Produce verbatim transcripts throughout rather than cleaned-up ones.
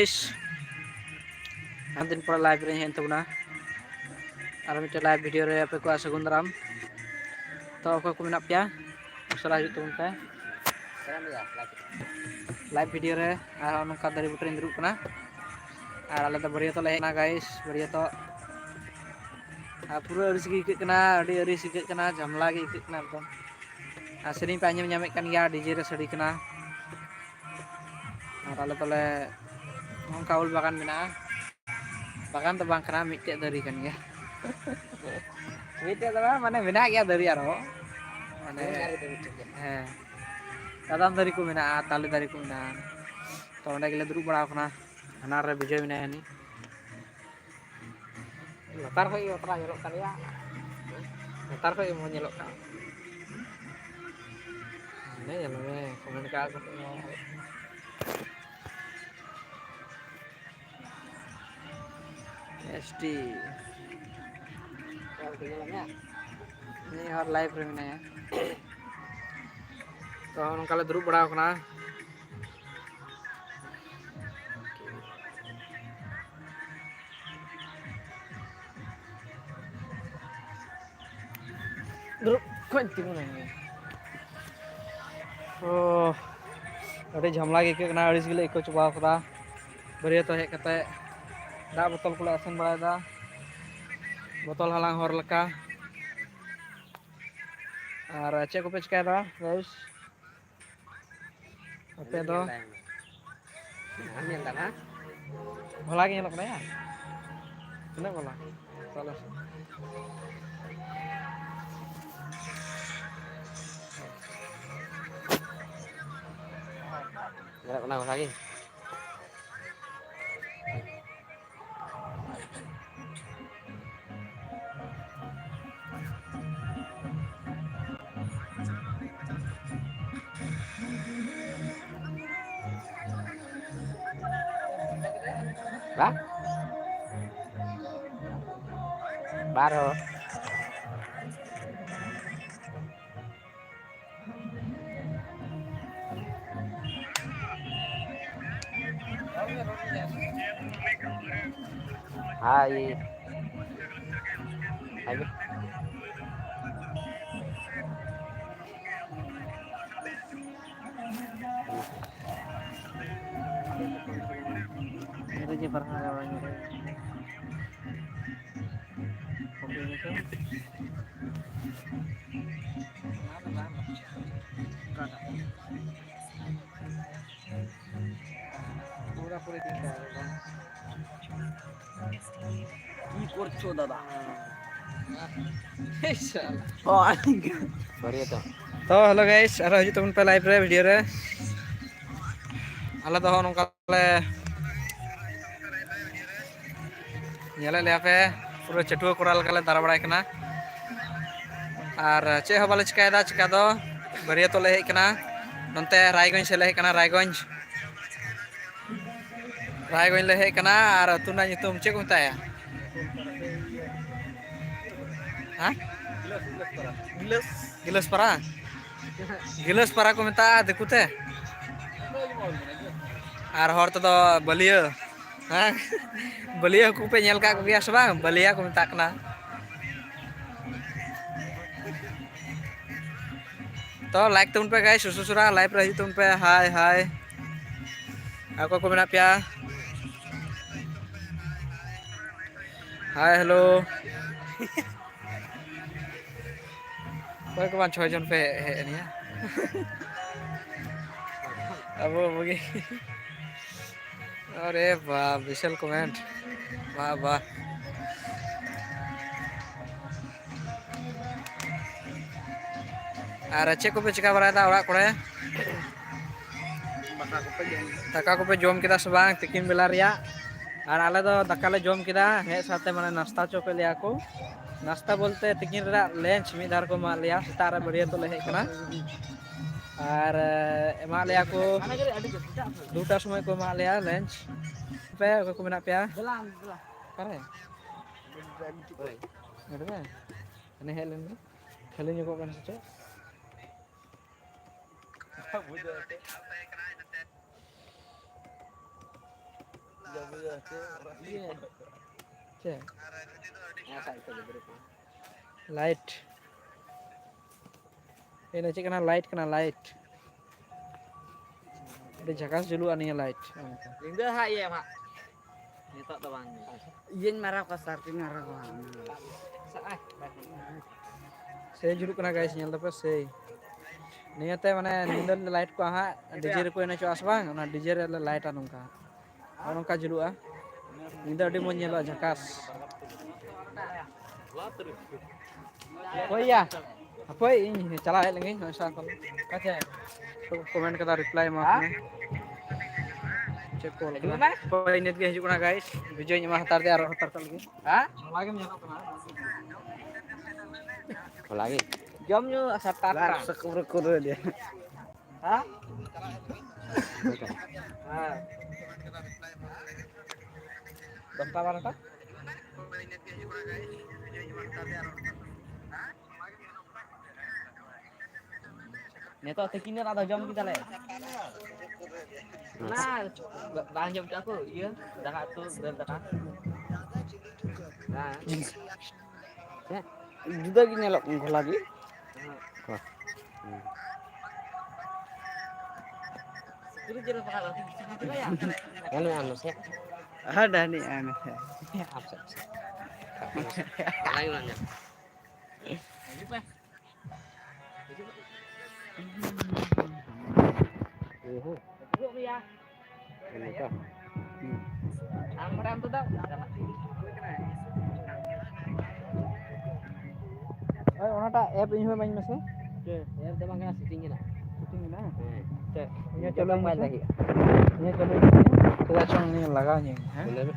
ᱤᱥ, ᱟᱹᱰᱤ ᱫᱤᱱ ᱯᱚᱨᱮ live ᱨᱮᱧ ᱦᱮᱡ ᱮᱱ ᱛᱟᱵᱚᱱᱟ᱾ ᱟᱨ ᱢᱤᱫᱴᱮᱱ live video ᱨᱮ ᱟᱯᱮ ᱠᱚᱣᱟᱜ ᱥᱟᱹᱜᱩᱱ ᱫᱟᱨᱟᱢ᱾ ᱛᱚ, ᱚᱠᱚᱭ ᱠᱚ ᱢᱮᱱᱟᱜ ᱯᱮᱭᱟ, ᱩᱥᱟᱹᱨᱟ ᱦᱤᱡᱩᱜ ᱛᱟᱵᱚᱱ ᱯᱮ live video ᱨᱮ᱾ ᱟᱨ ᱱᱚᱝᱠᱟ ᱫᱟᱨᱮ ᱵᱩᱴᱟᱹ ᱨᱤᱧ ᱫᱩᱲᱩᱵ ᱠᱟᱱᱟ᱾ ᱟᱨ ᱟᱞᱮ ᱫᱚ ᱵᱟᱹᱨᱭᱟᱹᱛᱚᱜ ᱞᱮ ᱦᱮᱡ ᱮᱱᱟ, guys, ᱵᱟᱹᱨᱭᱟᱹᱛᱚᱜ᱾ ᱟᱨ ᱯᱩᱨᱟᱹ ᱟᱹᱲᱤᱥ ᱜᱮ ᱟᱹᱭᱠᱟᱹᱜ ᱠᱟᱱᱟ, ᱟᱹᱰᱤ ᱟᱹᱲᱤᱥ ᱟᱹᱭᱠᱟᱹᱜ ᱠᱟᱱᱟ, ᱡᱷᱟᱢᱞᱟ ᱜᱮ ᱟᱹᱭᱠᱟᱹᱜ ᱠᱟᱱᱟ ᱮᱠᱫᱚᱢ᱾ ᱟᱨ ᱥᱮᱨᱮᱧ ᱯᱮ ᱟᱸᱡᱚᱢ ᱧᱟᱢᱮᱫ ᱠᱟᱱ ᱜᱮᱭᱟ, DJ ᱨᱮ ᱥᱟᱰᱮ ᱠᱟᱱᱟ᱾ ᱟᱨ ᱟᱞᱮ ᱫᱚᱞᱮ ᱱᱚᱝᱠᱟ ᱩᱞ ᱵᱟᱜᱟᱱ ᱢᱮᱱᱟᱜᱼᱟ᱾ ᱵᱟᱜᱟᱱ ᱫᱚ ᱵᱟᱝ ᱠᱟᱱᱟ, ᱢᱤᱫᱴᱮᱡ ᱫᱟᱨᱮ ᱠᱟᱱ ᱜᱮᱭᱟ᱾ ᱢᱤᱫᱴᱮᱡ ᱫᱚ ᱵᱟᱝ, ᱢᱟᱱᱮ ᱢᱮᱱᱟᱜ ᱜᱮᱭᱟ ᱫᱟᱨᱮ ᱟᱨᱦᱚᱸ, ᱢᱟᱱᱮ ᱢᱤᱫ ᱫᱟᱨᱮ ᱫᱚ ᱢᱤᱫᱴᱮᱡ ᱜᱮᱭᱟ᱾ ᱦᱮᱸ, ᱵᱟᱫᱟᱢ ᱫᱟᱨᱮ ᱠᱚ ᱢᱮᱱᱟᱜᱼᱟ, ᱛᱟᱞᱮ ᱫᱟᱨᱮ ᱠᱚ ᱢᱮᱱᱟᱜᱼᱟ᱾ ᱛᱚ, ᱚᱸᱰᱮ ᱜᱮᱞᱮ ᱫᱩᱲᱩᱵ ᱵᱟᱲᱟ ᱟᱠᱟᱱᱟ᱾ ᱦᱟᱱᱟ ᱨᱮ ᱵᱤᱡᱚᱭ ᱢᱮᱱᱟᱭᱟ ᱦᱟᱹᱱᱤ᱾ ᱞᱟᱛᱟᱨ ᱠᱷᱚᱡ ᱜᱮ ᱵᱟᱛᱨᱟᱣ ᱧᱮᱞᱚᱜ ᱠᱟᱱ ᱜᱮᱭᱟ᱾ ᱞᱟᱛᱟᱨ ᱠᱷᱚᱡ ᱜᱮ ᱢᱚᱡᱽ ᱧᱮᱞᱚᱜ ᱠᱟᱱᱟ᱾ ᱦᱟᱱᱮ ᱧᱮᱞ ᱢᱮ, comment ᱠᱟᱜᱼᱟ ᱠᱚ᱾ S T᱾ ᱢᱤᱫ ᱦᱚᱲ live ᱨᱮ ᱢᱮᱱᱟᱭᱟ᱾ ᱛᱚ, ᱱᱚᱝᱠᱟ ᱞᱮ ᱫᱩᱲᱩᱵ ᱵᱟᱲᱟ ᱟᱠᱟᱱᱟ᱾ ᱫᱩᱲᱩᱵ ᱠᱷᱚᱡ ᱛᱤᱸᱜᱩ ᱞᱮᱱ ᱜᱮ᱾ ᱚ, ᱟᱹᱰᱤ ᱡᱷᱟᱢᱞᱟ ᱜᱮ ᱟᱹᱭᱠᱟᱹᱜ ᱠᱟᱱᱟ, ᱟᱹᱲᱤᱥ ᱜᱮᱞᱮ ᱟᱹᱭᱠᱟᱹᱣ ᱪᱟᱵᱟ ᱟᱠᱟᱫᱟ᱾ ᱵᱟᱹᱨᱭᱟᱹᱛᱚᱜ ᱦᱮᱡ ᱠᱟᱛᱮ ᱫᱟᱜ ᱵᱚᱛᱚᱞ ᱠᱚᱞᱮ ᱟᱥᱮᱱ ᱵᱟᱲᱟᱭᱮᱫᱟ, ᱵᱚᱛᱚᱞ ᱦᱟᱞᱟᱝ ᱦᱚᱨ ᱞᱮᱠᱟ᱾ ᱟᱨ ᱪᱮᱫ ᱠᱚᱯᱮ ᱪᱤᱠᱟᱹᱭᱮᱫᱟ, guys? ᱟᱯᱮ ᱫᱚ? ᱧᱮᱞ ᱫᱟ ᱵᱟᱝ? ᱵᱷᱚᱞᱟ ᱜᱮ ᱧᱮᱞᱚᱜ ᱠᱟᱱᱟ ᱭᱟ? ᱛᱤᱱᱟᱹᱜ ᱵᱷᱚᱞᱟ? ᱪᱚᱞᱚ᱾ ᱧᱮᱞᱚᱜ ᱠᱟᱱᱟ ᱵᱷᱚᱞᱟ ᱜᱮ? ᱵᱟ? ᱵᱟᱨᱚ᱾ ᱦᱟᱭ᱾ ᱦᱟᱭ᱾ ᱤᱝᱨᱮᱡᱤ ᱯᱟᱲᱦᱟᱣ ᱨᱮ ᱵᱟᱹᱧ ᱵᱟᱲᱟᱭᱟ᱾ ᱚᱱᱟ ᱫᱚ ᱵᱟᱝ ᱵᱟᱝ᱾ ᱚᱠᱟᱴᱟᱜ? ᱯᱩᱨᱟᱹᱯᱩᱨᱤ ᱫᱤᱱ ᱫᱚ ᱟᱨ ᱵᱟᱝ᱾ কি করছো দাদা? ᱚ, ᱵᱟᱹᱨᱭᱟᱹᱛᱚᱜ᱾ ᱛᱚ, hello guys, ᱟᱨᱦᱚᱸ ᱦᱤᱡᱩᱜ ᱛᱟᱵᱚᱱ ᱯᱮ live ᱨᱮ, video ᱨᱮ᱾ ᱟᱞᱮ ᱫᱚ ᱦᱚᱸᱜᱼᱚ ᱱᱚᱝᱠᱟ ᱞᱮ ᱧᱮᱞᱮᱫ ᱞᱮᱭᱟ ᱯᱮ, ᱯᱩᱨᱟᱹ ᱪᱟᱹᱴᱩᱣᱟᱹ ᱠᱚᱲᱟ ᱞᱮᱠᱟ ᱞᱮ ᱫᱟᱬᱟ ᱵᱟᱲᱟᱭ ᱠᱟᱱᱟ᱾ ᱟᱨ ᱪᱮᱫ ᱦᱚᱸ ᱵᱟᱞᱮ ᱪᱤᱠᱟᱹᱭᱮᱫᱟ, ᱪᱤᱠᱟ ᱫᱚ ᱵᱟᱹᱨᱭᱟᱹᱛᱚᱜ ᱞᱮ ᱦᱮᱡ ᱠᱟᱱᱟ᱾ ᱱᱚᱱᱛᱮ ᱨᱟᱭᱜᱚᱸᱡᱽ ᱥᱮᱫ ᱞᱮ ᱦᱮᱡ ᱠᱟᱱᱟ, ᱨᱟᱭᱜᱚᱸᱡᱽ᱾ ᱨᱟᱭᱜᱚᱸᱡᱽ ᱞᱮ ᱦᱮᱡ ᱠᱟᱱᱟ᱾ ᱟᱨ ᱟᱹᱛᱩ ᱨᱮᱱᱟᱜ ᱧᱩᱛᱩᱢ ᱪᱮᱫ ᱠᱚ ᱢᱮᱛᱟᱭᱟ? ᱦᱮᱸ? ᱜᱤᱞᱟᱹᱥᱯᱟᱨᱟ᱾ ᱜᱤᱞᱟᱹᱥᱯᱟᱨᱟ ᱠᱚ ᱢᱮᱛᱟᱜᱼᱟ ᱫᱤᱠᱩ ᱛᱮ᱾ ᱟᱨ ᱦᱚᱲ ᱛᱮᱫᱚ ᱵᱟᱹᱞᱤᱭᱟᱹ᱾ ᱦᱮᱸ? ᱵᱟᱹᱞᱤᱭᱟᱹ ᱦᱟᱹᱠᱩ ᱯᱮ ᱧᱮᱞ ᱠᱟᱜ ᱠᱚᱜᱮᱭᱟ ᱥᱮ ᱵᱟᱝ? ᱵᱟᱹᱞᱤᱭᱟ ᱠᱚ ᱢᱮᱛᱟᱜ ᱠᱟᱱᱟ᱾ ᱛᱚ, like ᱛᱟᱵᱚᱱ ᱯᱮ guys, ᱩᱥᱩᱥᱩᱨᱟ live ᱨᱮ ᱦᱤᱡᱩᱜ ᱛᱟᱵᱚᱱ ᱯᱮ᱾ Hi, hi᱾ ᱚᱠᱚᱭ ᱠᱚ ᱢᱮᱱᱟᱜ ᱯᱮᱭᱟ? Hi, hello᱾ ᱚᱠᱚᱭ ᱠᱚ ᱵᱟᱝ ᱪᱷᱚᱭ ᱡᱚᱱ ᱯᱮ ᱦᱮᱡ ᱮᱱᱟ? ᱟᱵᱚ, ᱟᱵᱚ ᱜᱮ᱾ ᱟᱨᱮ ᱵᱟᱯ, ᱵᱤᱥᱟᱞ comment᱾ ᱵᱟᱦ, ᱵᱟᱦ᱾ ᱟᱨ ᱪᱮᱫ ᱠᱚᱯᱮ ᱪᱤᱠᱟ ᱵᱟᱲᱟᱭᱮᱫᱟ ᱚᱲᱟᱜ ᱠᱚᱨᱮ? ᱫᱟᱠᱟ ᱠᱚᱯᱮ ᱡᱚᱢ ᱠᱮᱫᱟ ᱥᱮ ᱵᱟᱝ ᱛᱤᱠᱤᱱ ᱵᱮᱞᱟ ᱨᱮᱭᱟᱜ? ᱟᱨ ᱟᱞᱮ ᱫᱚ ᱫᱟᱠᱟ ᱞᱮ ᱡᱚᱢ ᱠᱮᱫᱟ, ᱦᱮᱡ ᱥᱟᱶᱛᱮ ᱢᱟᱱᱮ ᱱᱟᱥᱛᱟ ᱦᱚᱪᱚ ᱠᱮᱫ ᱞᱮᱭᱟ ᱠᱚ᱾ ᱱᱟᱥᱛᱟ ᱵᱚᱞᱛᱮ ᱛᱤᱠᱤᱱ ᱨᱮᱱᱟᱜ lunch ᱢᱤᱫ ᱫᱷᱟᱣ ᱨᱮᱠᱚ ᱮᱢᱟᱜ ᱞᱮᱭᱟ᱾ ᱥᱮᱛᱟᱜ ᱨᱮ ᱵᱟᱹᱨᱭᱟᱹᱛᱚᱜ ᱞᱮ ᱦᱮᱡ ᱠᱟᱱᱟ᱾ ᱟᱨ, ᱮ, ᱮᱢᱟᱜ ᱞᱮᱭᱟ ᱠᱚ ᱫᱩᱴᱟ ᱥᱚᱢᱚᱭ ᱠᱚ ᱮᱢᱟᱜ ᱞᱮᱭᱟ lunch᱾ ᱯᱮ ᱚᱠᱚᱭ ᱠᱚ ᱢᱮᱱᱟᱜ ᱯᱮᱭᱟ? ᱚᱠᱟᱨᱮ? ᱱᱚᱰᱮ ᱫᱚ? ᱦᱟᱱᱮ ᱦᱮᱡ ᱞᱮᱱ ᱫᱚ᱾ ᱠᱷᱟᱹᱞᱤ ᱧᱚᱜᱚᱜ ᱠᱟᱱᱟ ᱥᱮ ᱪᱮᱫ? ᱵᱩᱡᱷᱟᱹᱣ ᱠᱟᱛᱮ᱾ ᱪᱮᱫ? ᱞᱟᱭᱤᱴ᱾ ᱮᱱᱟ ᱪᱮᱫ ᱠᱟᱱᱟ? ᱞᱟᱭᱤᱴ ᱠᱟᱱᱟ, ᱞᱟᱭᱤᱴ᱾ ᱟᱹᱰᱤ ᱡᱷᱟᱠᱟᱥ ᱡᱩᱞᱩᱜᱼᱟ ᱱᱤᱭᱟᱹ ᱞᱟᱭᱤᱴ᱾ ᱧᱤᱫᱟᱹ ᱦᱟᱸᱜ ᱤᱭᱟᱹ ᱦᱟᱸᱜ᱾ ᱱᱤᱛᱚᱜ ᱫᱚ ᱵᱟᱝ᱾ ᱤᱭᱟᱹᱧ ᱢᱟᱨᱟᱣ ᱠᱚᱣᱟ, ᱥᱟᱨᱯᱤᱧ ᱢᱟᱨᱟᱣ ᱠᱚᱣᱟ᱾ ᱥᱮᱭ ᱡᱩᱞᱩᱜ ᱠᱟᱱᱟ guys, ᱧᱮᱞ ᱫᱟᱯᱮ ᱥᱮᱭ᱾ ᱱᱤᱭᱟᱹᱛᱮ ᱢᱟᱱᱮ ᱧᱤᱫᱟᱹ ᱞᱮ ᱞᱟᱭᱤᱴ ᱠᱚᱣᱟ ᱦᱟᱸᱜ, ᱰᱤᱡᱮ ᱨᱮᱠᱚ ᱮᱱᱮᱡᱚᱜᱼᱟ ᱥᱮ ᱵᱟᱝ, ᱚᱱᱟ ᱰᱤᱡᱮ ᱨᱮᱞᱮ ᱞᱟᱭᱤᱴᱟ ᱱᱚᱝᱠᱟ᱾ ᱱᱚᱜᱼᱚ ᱱᱚᱝᱠᱟ ᱡᱩᱞᱩᱜᱼᱟ᱾ ᱧᱤᱫᱟᱹ ᱟᱹᱰᱤ ᱢᱚᱡᱽ ᱧᱮᱞᱚᱜᱼᱟ, ᱡᱷᱟᱠᱟᱥ᱾ ᱦᱳᱭ ᱭᱟ, ᱦᱟᱯᱳᱭ ᱤᱧ ᱪᱟᱞᱟᱣ ᱦᱮᱡ ᱞᱮᱱᱜᱤᱧ ᱱᱚᱜᱼᱚᱭ ᱥᱟᱝ ᱠᱷᱚᱱ᱾ ᱟᱪᱪᱷᱟ᱾ ᱠᱚ ᱠᱚᱢᱮᱱᱴ ᱠᱟᱫᱟ, ᱨᱤᱯᱞᱟᱭ ᱮᱢᱟ ᱠᱚ ᱢᱮ᱾ ᱪᱮᱫ ᱠᱚ ᱚᱞ ᱠᱟᱫᱟ? ᱦᱤᱡᱩᱜ ᱢᱮ᱾ ᱦᱳᱭ, ᱱᱤᱛ ᱜᱮ ᱦᱤᱡᱩᱜ ᱠᱟᱱᱟ guys, ᱵᱷᱤᱰᱤᱭᱳᱧ ᱮᱢᱟ ᱦᱟᱛᱟᱲ ᱫᱮ, ᱟᱨᱚ ᱦᱟᱛᱟᱲ ᱠᱟᱜ ᱞᱮᱜᱮ᱾ ᱦᱮᱸ? ᱱᱚᱣᱟ ᱜᱮᱢ ᱧᱮᱞᱚᱜ ᱠᱟᱱᱟ᱾ ᱦᱚᱞᱟ ᱜᱮ? ᱡᱚᱢ ᱧᱩ ᱥᱟᱛᱴᱟ, ᱟᱴᱴᱟ᱾ ᱦᱮᱸ? ᱦᱮᱸ᱾ ᱫᱚᱥᱴᱟ ᱵᱟᱨᱚᱴᱟ? ᱱᱤᱛᱚᱜ ᱛᱤᱠᱤᱱ ᱨᱮ ᱟᱫᱚ ᱡᱚᱢ ᱠᱮᱫᱟᱞᱮ᱾ ᱚᱱᱟ ᱵᱟᱝ ᱡᱚᱢ ᱠᱮᱫᱟ ᱠᱚ, ᱤᱭᱟᱹ, ᱫᱟᱠᱟ ᱩᱛᱩ, ᱫᱟᱹᱞ ᱫᱟᱠᱟ᱾ ᱦᱮᱸ᱾ ᱦᱮᱸ, ᱡᱩᱫᱟᱹ ᱜᱮ ᱧᱮᱞᱚᱜ ᱠᱟᱱᱟ ᱜᱷᱚᱞᱟ ᱜᱮ᱾ ᱦᱮᱸ᱾ ᱥᱩᱠᱨᱤ ᱡᱤᱞ ᱵᱟᱠᱷᱟᱡ ᱵᱟᱝ ᱧᱮᱞ ᱢᱮ ᱟᱢ ᱫᱚ ᱥᱮ? ᱦᱮᱸ, ᱰᱟᱹᱦᱱᱤ ᱟᱭ ᱢᱮ ᱥᱮ᱾ ᱟᱪᱪᱷᱟ, ᱟᱪᱪᱷᱟ᱾ ᱟᱞᱟᱝ ᱜᱮ ᱞᱟᱝ ᱧᱮᱞ᱾ ᱦᱤᱡᱩᱜ ᱯᱮ᱾ ᱦᱤᱡᱩᱜ ᱜᱮᱭᱟ᱾ ᱱᱚᱝᱠᱟ? ᱦᱩᱸ᱾ ᱟᱢ ᱵᱟᱲᱟᱭᱟᱢ ᱛᱚ ᱫᱟ? ᱦᱳᱭ, ᱚᱱᱟᱴᱟᱜ ᱮᱯ ᱤᱧ ᱦᱚᱸ ᱮᱢᱟᱹᱧ ᱢᱮᱥᱮ᱾ ᱪᱮᱫ? ᱮᱯ ᱫᱚ ᱵᱟᱝ ᱠᱟᱱᱟ, ᱥᱮᱴᱤᱝ ᱠᱟᱱᱟ᱾ ᱥᱮᱴᱤᱝ ᱠᱟᱱᱟ? ᱦᱮᱸ᱾ ᱪᱮᱫ? ᱤᱧᱟᱹᱜ ᱪᱟᱹᱞᱩ ᱢᱳᱵᱟᱭᱤᱞ ᱢᱮᱥᱮ᱾ ᱞᱟᱹᱜᱤᱫ᱾ ᱤᱧᱟᱹᱜ ᱪᱟᱹᱞᱩ ᱢᱮᱥᱮ᱾ ᱪᱮᱫᱟᱜ ᱪᱚᱝ ᱱᱤᱭᱟᱹ ᱞᱟᱜᱟᱣ ᱤᱧᱟᱹ, ᱦᱮᱸ? ᱞᱟᱹᱭ ᱢᱮ᱾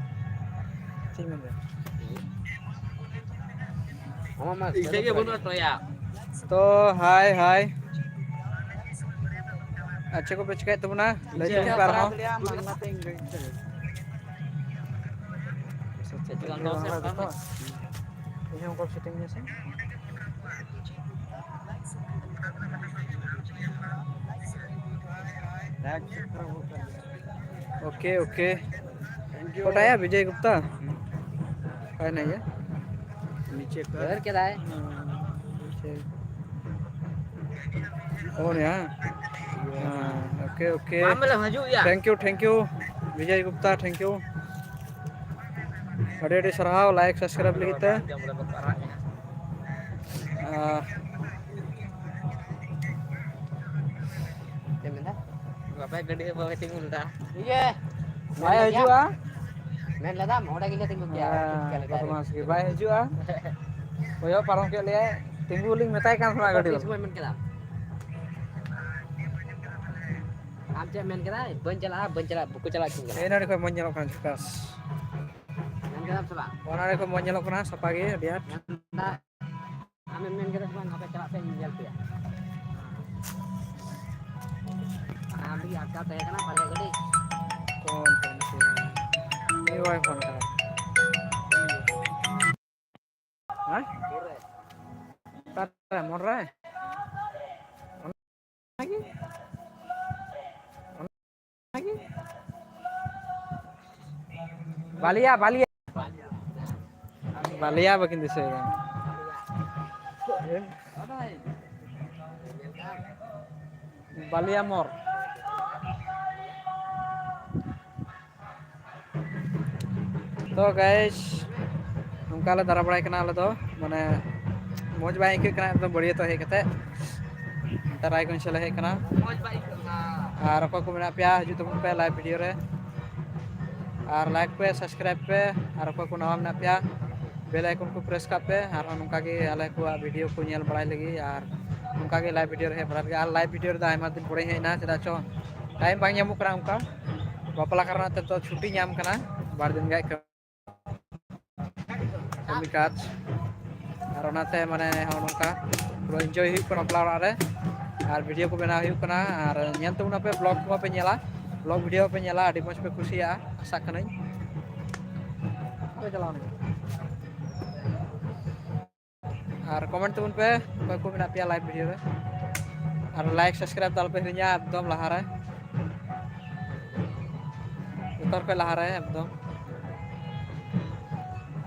ᱪᱮᱫ ᱢᱮᱱᱫᱟ? ᱟᱢᱟᱜ ᱢᱟ ᱤᱧ ᱴᱷᱮᱡ ᱜᱮ ᱵᱟᱹᱱᱩᱜᱼᱟ ᱛᱚ ᱭᱟ᱾ ᱛᱚ, ᱦᱟᱭ, ᱦᱟᱭ᱾ ᱟᱨ ᱪᱮᱫ ᱠᱚᱯᱮ ᱪᱮᱠᱟᱭᱮᱫ ᱛᱟᱵᱚᱱᱟ? ᱞᱟᱹᱭ ᱪᱮᱫ ᱛᱟᱵᱚᱱ ᱯᱮ ᱦᱚᱸ ᱟᱨᱦᱚᱸ᱾ ᱵᱟᱝ, ᱚᱱᱟᱛᱮ ᱤᱧ ᱞᱟᱹᱭ ᱦᱚᱪᱚᱭᱮᱫᱟ᱾ ᱤᱧ ᱦᱚᱸ ᱚᱱᱠᱟ ᱥᱮᱴᱤᱝ ᱢᱮᱥᱮ᱾ Okay, okay. ᱚᱠᱚᱭᱴᱟᱜ ᱭᱟ? ᱵᱤᱡᱚᱭ ᱜᱩᱯᱛᱟ? ᱚᱠᱟᱭ ᱱᱟᱭ ᱭᱟ? ᱱᱤᱪᱮ ᱠᱟ᱾ ᱫᱟᱹᱲ ᱠᱮᱫᱟᱭ᱾ ᱦᱮᱸ, ᱱᱤᱪᱮ᱾ ᱚ, ᱱᱤᱭᱟ᱾ ᱦᱮᱸ, okay, okay. ᱵᱟᱢ ᱵᱚᱞᱮ ᱦᱤᱡᱩᱜ ᱭᱟ᱾ Thank you, thank you. Bijoy Gupta, thank you. ᱟᱹᱰᱤ ᱟᱹᱰᱤ ᱥᱟᱨᱦᱟᱣ like subscribe ᱞᱟᱹᱜᱤᱫ ᱛᱮ᱾ ᱟᱨ ᱪᱮᱫ ᱢᱮᱱᱫᱟ? ᱵᱟᱵᱟᱭ ᱜᱟᱹᱰᱤ ᱨᱮ ᱵᱟᱵᱟᱭ ᱛᱤᱸᱜᱩ ᱞᱮᱫᱟ᱾ ᱤᱭᱟᱹ᱾ ᱵᱟᱭ ᱦᱤᱡᱩᱜᱼᱟ᱾ ᱢᱮᱱ ᱞᱮᱫᱟᱢ ᱚᱸᱰᱮ ᱜᱮᱞᱮ ᱛᱤᱸᱜᱩ ᱠᱮᱭᱟ᱾ ᱦᱮᱸ, ᱵᱚᱫᱢᱟᱥ ᱜᱮ, ᱵᱟᱭ ᱦᱤᱡᱩᱜᱼᱟ᱾ ᱠᱚᱭᱚᱜ ᱯᱟᱨᱚᱢ ᱠᱮᱫ ᱞᱮᱭᱟᱭ, ᱛᱤᱸᱜᱩ ᱞᱤᱧ ᱢᱮᱛᱟᱭ ᱠᱟᱱ ᱛᱟᱦᱮᱱᱟ ᱜᱟᱹᱰᱤ ᱛᱤᱥ ᱨᱮ᱾ ᱥᱚᱢᱚᱭ ᱢᱮᱱ ᱠᱮᱫᱟ? ᱟᱢ ᱪᱮᱫ ᱮᱢ ᱢᱮᱱ ᱠᱮᱫᱟ? ᱵᱟᱹᱧ ᱪᱟᱞᱟᱜᱼᱟ, ᱵᱟᱹᱧ ᱪᱟᱞᱟᱜᱼᱟ, ᱵᱟᱠᱚ ᱪᱟᱞᱟᱜ ᱦᱚᱪᱚᱧ ᱠᱟᱱᱟ᱾ ᱦᱮᱸ, ᱱᱚᱰᱮ ᱠᱷᱚᱱ ᱢᱚᱡᱽ ᱧᱮᱞᱚᱜ ᱠᱟᱱᱟ, ᱡᱷᱟᱠᱟᱥ᱾ ᱢᱮᱱ ᱠᱮᱫᱟᱢ ᱥᱮ ᱵᱟᱝ? ᱚᱱᱟ ᱨᱮ ᱠᱷᱚᱱ ᱢᱚᱡᱽ ᱧᱮᱞᱚᱜ ᱠᱟᱱᱟ, ᱥᱟᱯᱷᱟ ᱜᱮ, ᱟᱹᱰᱤ ᱟᱸᱴ᱾ ᱢᱮᱱ ᱫᱟ, ᱟᱢᱮᱢ ᱢᱮᱱ ᱠᱮᱫᱟ ᱥᱮ ᱵᱟᱝ, ᱦᱟᱯᱮ ᱪᱟᱞᱟᱜ ᱯᱮ, ᱤᱧ ᱧᱮᱞ ᱯᱮᱭᱟ᱾ ᱟᱢ ᱞᱟᱹᱜᱤᱫ ᱟᱴᱠᱟᱣ ᱛᱟᱦᱮᱸ ᱠᱟᱱᱟ, ᱵᱟᱨᱭᱟ ᱜᱟᱹᱰᱤ᱾ ᱠᱚᱱ ᱠᱚᱱ ᱥᱮ? ᱱᱩᱭ ᱵᱟᱭ ᱯᱷᱳᱱ ᱠᱟᱫᱟ᱾ ᱦᱮᱸ? ᱚᱠᱟᱨᱮ? ᱢᱳᱲ ᱨᱮ? ᱵᱟᱞᱤᱭᱟ, ᱵᱟᱞᱤᱭᱟ᱾ ᱵᱟᱞᱤᱭᱟ ᱵᱟᱹᱠᱤᱱ ᱫᱤᱥᱟᱹᱭᱮᱫᱟ᱾ ᱵᱟᱞᱤᱭᱟ ᱢᱳᱲ᱾ ᱛᱚ guys, ᱱᱚᱝᱠᱟ ᱞᱮ ᱫᱟᱬᱟ ᱵᱟᱲᱟᱭ ᱠᱟᱱᱟ ᱟᱞᱮ ᱫᱚ, ᱢᱟᱱᱮ ᱢᱚᱡᱽ ᱵᱟᱭ ᱟᱹᱭᱠᱟᱹᱜ ᱠᱟᱱᱟ ᱮᱠᱫᱚᱢ ᱵᱟᱹᱲᱭᱟᱹᱛ ᱦᱮᱡ ᱠᱟᱛᱮ᱾ ᱱᱚᱛᱮ ᱨᱟᱭᱜᱚᱸᱡᱽ ᱥᱮᱫ ᱞᱮ ᱦᱮᱡ ᱠᱟᱱᱟ᱾ ᱟᱨ ᱚᱠᱚᱭ ᱠᱚ ᱢᱮᱱᱟᱜ ᱯᱮᱭᱟ, ᱦᱤᱡᱩᱜ ᱛᱟᱵᱚᱱ ᱯᱮ live video ᱨᱮ, ᱟᱨ like ᱯᱮ, subscribe ᱯᱮ, ᱟᱨ ᱚᱠᱚᱭ ᱠᱚ ᱱᱟᱣᱟ ᱢᱮᱱᱟᱜ ᱯᱮᱭᱟ, bell icon ᱠᱚ press ᱠᱟᱜ ᱯᱮ᱾ ᱟᱨᱦᱚᱸ ᱱᱚᱝᱠᱟ ᱜᱮ ᱟᱞᱮ ᱠᱚᱣᱟᱜ video ᱠᱚ ᱧᱮᱞ ᱵᱟᱲᱟᱭ ᱞᱟᱹᱜᱤᱫ, ᱟᱨ ᱱᱚᱝᱠᱟ ᱜᱮ live video ᱨᱮ ᱦᱮᱡ ᱵᱟᱲᱟᱜ ᱞᱟᱹᱜᱤᱫ᱾ ᱟᱨ live video ᱨᱮᱫᱚ ᱟᱭᱢᱟ ᱫᱤᱱ ᱯᱚᱨᱮᱧ ᱦᱮᱡ ᱮᱱᱟ, ᱪᱮᱫᱟᱜ ᱪᱚ time ᱵᱟᱝ ᱧᱟᱢᱚᱜ ᱠᱟᱱᱟ ᱚᱱᱠᱟ᱾ ᱵᱟᱯᱞᱟ ᱠᱟᱨᱚᱱ ᱛᱮ ᱛᱚ ᱪᱷᱩᱴᱤ ᱧᱟᱢ ᱠᱟᱱᱟ, ᱵᱟᱨ ᱫᱤᱱ ᱜᱟᱱ ᱠᱟᱹᱢᱤ ᱠᱟᱡᱽ᱾ ᱟᱨ ᱚᱱᱟᱛᱮ ᱢᱟᱱᱮ ᱱᱚᱜᱼᱚ ᱱᱚᱝᱠᱟ ᱯᱩᱨᱟᱹ enjoy ᱦᱩᱭᱩᱜ ᱠᱟᱱᱟ ᱵᱟᱯᱞᱟ ᱚᱲᱟᱜ ᱨᱮ᱾ ᱟᱨ video ᱠᱚ ᱵᱮᱱᱟᱣ ᱦᱩᱭᱩᱜ ᱠᱟᱱᱟ᱾ ᱟᱨ ᱧᱮᱞ ᱛᱟᱵᱚᱱᱟᱯᱮ, vlog ᱠᱚᱦᱚᱸ ᱯᱮ ᱧᱮᱞᱟ, vlog video ᱯᱮ ᱧᱮᱞᱟ, ᱟᱹᱰᱤ ᱢᱚᱡᱽ ᱯᱮ ᱠᱩᱥᱤᱭᱟᱜᱼᱟ, ᱟᱥᱟᱜ ᱠᱟᱹᱱᱟᱹᱧ᱾ ᱚᱠᱚᱭ ᱪᱟᱞᱟᱣ ᱮᱱᱟ? ᱟᱨ comment ᱛᱟᱵᱚᱱ ᱯᱮ ᱚᱠᱚᱭ ᱠᱚ ᱢᱮᱱᱟᱜ ᱯᱮᱭᱟ live video ᱨᱮ, ᱟᱨ like subscribe ᱫᱚ ᱟᱞᱚᱯᱮ ᱦᱤᱲᱤᱧᱟ ᱮᱠᱫᱚᱢ ᱞᱟᱦᱟᱨᱮ᱾ ᱥᱚᱨ ᱠᱷᱚᱡ ᱞᱟᱦᱟᱨᱮ ᱮᱠᱫᱚᱢ᱾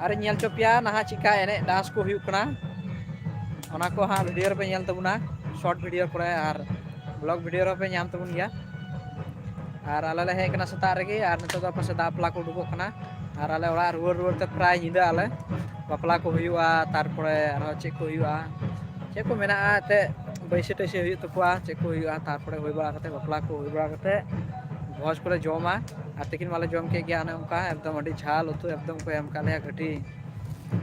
ᱟᱨᱤᱧ ᱧᱮᱞ ᱦᱚᱪᱚ ᱯᱮᱭᱟ ᱱᱟᱦᱟᱜ ᱪᱮᱫᱠᱟ ᱮᱱᱮᱡ ᱰᱟᱱᱥ ᱠᱚ ᱦᱩᱭᱩᱜ ᱠᱟᱱᱟ, ᱚᱱᱟ ᱠᱚ ᱦᱟᱸᱜ ᱵᱷᱤᱰᱤᱭᱳ ᱨᱮᱯᱮ ᱧᱮᱞ ᱛᱟᱵᱚᱱᱟ, ᱥᱚᱨᱴ ᱵᱷᱤᱰᱤᱭᱳ ᱠᱚᱨᱮ ᱟᱨ ᱵᱞᱚᱜ ᱵᱷᱤᱰᱤᱭᱳ ᱨᱮᱦᱚᱸ ᱯᱮ ᱧᱟᱢ ᱛᱟᱵᱚᱱ ᱜᱮᱭᱟ᱾ ᱟᱨ ᱟᱞᱮ ᱞᱮ ᱦᱮᱡ ᱠᱟᱱᱟ ᱥᱮᱛᱟᱜ ᱨᱮᱜᱮ, ᱟᱨ ᱱᱤᱛᱚᱜ ᱫᱚ ᱟᱯᱮ ᱥᱮᱫ ᱫᱟᱜ ᱵᱟᱯᱞᱟ ᱠᱚ ᱩᱰᱩᱠᱚᱜ ᱠᱟᱱᱟ᱾ ᱟᱨ ᱟᱞᱮ ᱚᱲᱟᱜ ᱨᱩᱣᱟᱹᱲ ᱨᱩᱣᱟᱹᱲ ᱛᱮ ᱯᱨᱟᱭ ᱧᱤᱫᱟᱹ ᱟᱞᱮ, ᱵᱟᱯᱞᱟ ᱠᱚ ᱦᱩᱭᱩᱜᱼᱟ, ᱛᱟᱨᱯᱚᱨᱮ ᱟᱨᱦᱚᱸ ᱪᱮᱫ ᱠᱚ ᱦᱩᱭᱩᱜᱼᱟ, ᱪᱮᱫ ᱠᱚ ᱢᱮᱱᱟᱜᱼᱟ ᱮᱱᱛᱮᱫ, ᱵᱟᱹᱭᱥᱤ ᱴᱟᱹᱭᱥᱤ ᱦᱩᱭᱩᱜ ᱛᱟᱠᱚᱣᱟ, ᱪᱮᱫ ᱠᱚ ᱦᱩᱭᱩᱜᱼᱟ, ᱛᱟᱨᱯᱚᱨᱮ ᱦᱩᱭ ᱵᱟᱲᱟ ᱠᱟᱛᱮᱫ, ᱵᱟᱯᱞᱟ ᱠᱚ ᱦᱩᱭ ᱵᱟᱲᱟ ᱠᱟᱛᱮᱫ ᱵᱷᱚᱡᱽ ᱠᱚᱞᱮ ᱡᱚᱢᱟ᱾ ᱟᱨ ᱛᱤᱠᱤᱱ ᱢᱟᱞᱮ ᱡᱚᱢ ᱠᱮᱫ ᱜᱮᱭᱟ ᱚᱱᱮ ᱚᱱᱠᱟ, ᱮᱠᱫᱚᱢ ᱟᱹᱰᱤ ᱡᱷᱟᱞ ᱩᱛᱩ ᱮᱠᱫᱚᱢ ᱠᱚ ᱮᱢ ᱠᱟᱜ ᱞᱮᱭᱟ ᱜᱟᱹᱴᱷᱤ,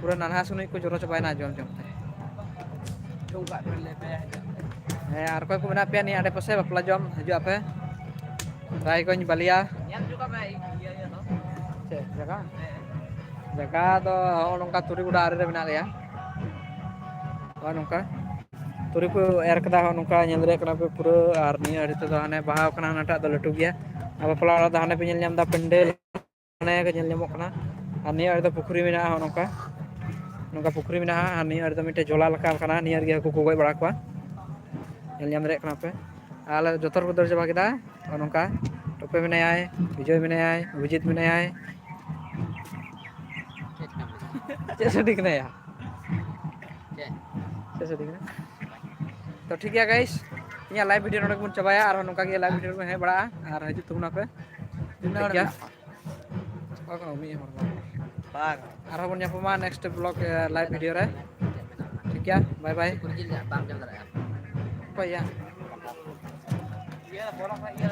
ᱯᱩᱨᱟᱹ ᱱᱟᱱᱦᱟ ᱥᱩᱱᱩᱡ ᱠᱚ ᱡᱚᱨᱚ ᱪᱟᱵᱟᱭᱮᱱᱟ ᱡᱚᱢ ᱡᱚᱢ ᱛᱮ᱾ ᱦᱮᱸ, ᱟᱨ ᱚᱠᱚᱭ ᱠᱚ ᱢᱮᱱᱟᱜ ᱯᱮᱭᱟ ᱱᱤᱭᱟᱹ ᱟᱰᱮ ᱯᱟᱥᱮ ᱵᱟᱯᱞᱟ ᱡᱚᱢ ᱦᱤᱡᱩᱜ ᱟᱯᱮ, ᱨᱟᱭᱜᱚᱸᱡᱽ ᱵᱟᱞᱤᱭᱟ? ᱧᱮᱞ ᱦᱚᱪᱚ ᱠᱟᱜ ᱢᱮ, ᱤᱭᱟᱹ, ᱤᱭᱟᱹ ᱫᱚ᱾ ᱪᱮᱫ ᱡᱟᱭᱜᱟ? ᱦᱮᱸ᱾ ᱡᱟᱭᱜᱟ ᱫᱚ ᱦᱚᱸᱜᱼᱚ ᱱᱚᱝᱠᱟ ᱛᱩᱨᱤᱜᱩᱰᱟ ᱟᱲᱮ ᱨᱮ ᱢᱮᱱᱟᱜ ᱞᱮᱭᱟ᱾ ᱦᱚᱸᱜᱼᱚ ᱱᱚᱝᱠᱟ ᱛᱩᱨᱤ ᱠᱚ ᱮᱨ ᱠᱟᱫᱟ, ᱦᱚᱸᱜᱼᱚ ᱱᱚᱝᱠᱟ ᱧᱮᱞ ᱫᱟᱲᱮᱭᱟᱜ ᱠᱟᱱᱟ ᱯᱮ ᱯᱩᱨᱟᱹ᱾ ᱟᱨ ᱱᱤᱭᱟᱹ ᱟᱲᱮ ᱛᱮᱫᱚ ᱦᱟᱱᱮ ᱵᱟᱦᱟ ᱠᱟᱱᱟ, ᱦᱟᱱᱟᱴᱟᱜ ᱫᱚ ᱞᱟᱹᱴᱩ ᱜᱮᱭᱟ᱾ ᱟᱨ ᱵᱟᱯᱞᱟ ᱚᱲᱟᱜ ᱫᱚ ᱦᱟᱱᱮ ᱯᱮ ᱧᱮᱞ ᱧᱟᱢ ᱮᱫᱟ ᱯᱮᱱᱰᱮᱞ᱾ ᱚᱱᱮ ᱜᱮ ᱧᱮᱞ ᱧᱟᱢᱚᱜ ᱠᱟᱱᱟ᱾ ᱟᱨ ᱱᱤᱭᱟᱹ ᱟᱲᱮ ᱫᱚ ᱯᱩᱠᱷᱨᱤ ᱢᱮᱱᱟᱜᱼᱟ, ᱦᱚᱸᱜᱼᱚ ᱱᱚᱝᱠᱟ, ᱱᱚᱝᱠᱟ ᱯᱩᱠᱷᱨᱤ ᱢᱮᱱᱟᱜᱼᱟ᱾ ᱟᱨ ᱱᱤᱭᱟᱹ ᱟᱲᱮ ᱫᱚ ᱢᱤᱫᱴᱮᱡ ᱡᱚᱞᱟ ᱞᱮᱠᱟ ᱠᱟᱱᱟ, ᱱᱤᱭᱟᱹ ᱨᱮᱜᱮ ᱦᱟᱹᱠᱩ ᱠᱚ ᱜᱚᱡ ᱵᱟᱲᱟ ᱠᱚᱣᱟ, ᱧᱮᱞ ᱧᱟᱢ ᱫᱟᱲᱮᱭᱟᱜ ᱠᱟᱱᱟ ᱯᱮ᱾ ᱟᱨ ᱟᱞᱮ ᱡᱚᱛᱚ ᱦᱚᱲ ᱠᱚ ᱫᱟᱹᱲ ᱪᱟᱵᱟ ᱠᱮᱫᱟ, ᱦᱚᱸᱜᱼᱚ ᱱᱚᱝᱠᱟ᱾ ᱴᱚᱯᱮ ᱢᱮᱱᱟᱭᱟᱭ, ᱵᱤᱡᱚᱭ ᱢᱮᱱᱟᱭᱟᱭ, ᱚᱵᱷᱤᱡᱤᱛ ᱢᱮᱱᱟᱭᱟᱭ᱾ ᱪᱮᱫ ᱥᱟᱰᱮ ᱠᱟᱱᱟᱭᱟ? ᱪᱮᱫ ᱥᱟᱰᱮ ᱠᱟᱱᱟ? ᱛᱚ ᱴᱷᱤᱠ ᱜᱮᱭᱟ ᱜᱟᱭᱤᱥ, ᱤᱧᱟᱹᱜ ᱞᱟᱭᱤᱵᱷ ᱵᱷᱤᱰᱤᱭᱳ ᱱᱚᱰᱮ ᱜᱮᱵᱚᱱ ᱪᱟᱵᱟᱭᱟ᱾ ᱟᱨᱦᱚᱸ ᱱᱚᱝᱠᱟ ᱜᱮ ᱞᱟᱭᱤᱵᱷ ᱵᱷᱤᱰᱤᱭᱳ ᱨᱮᱵᱚᱱ ᱦᱮᱡ ᱵᱟᱲᱟᱜᱼᱟ, ᱟᱨ ᱦᱤᱡᱩᱜ ᱛᱟᱵᱚᱱᱟ ᱯᱮ᱾ ᱴᱷᱤᱠ ᱜᱮᱭᱟ᱾ ᱚᱠᱚᱭ ᱠᱟᱱᱟ ᱢᱤᱫ ᱦᱚᱲ ᱫᱚ? ᱵᱟᱝ᱾ ᱟᱨᱦᱚᱸ ᱵᱚᱱ ᱧᱟᱯᱟᱢᱟ ᱱᱮᱠᱥᱴ ᱵᱞᱚᱜ, ᱮ, ᱞᱟᱭᱤᱵᱷ ᱵᱷᱤᱰᱤᱭᱳ ᱨᱮ᱾ ᱴᱷᱤᱠ ᱜᱮᱭᱟ, ᱵᱟᱭ ᱵᱟᱭ᱾ ᱥᱩᱠᱨᱤ ᱡᱤᱞ ᱨᱮᱭᱟᱜ ᱵᱟᱢ ᱡᱚᱢ ᱫᱟᱲᱮᱭᱟᱜᱼᱟ᱾ ᱚᱠᱚᱭ ᱭᱟ? ᱤᱭᱟᱹ, ᱵᱚᱞᱚ ᱠᱷᱚᱱ ᱤᱭᱟᱹ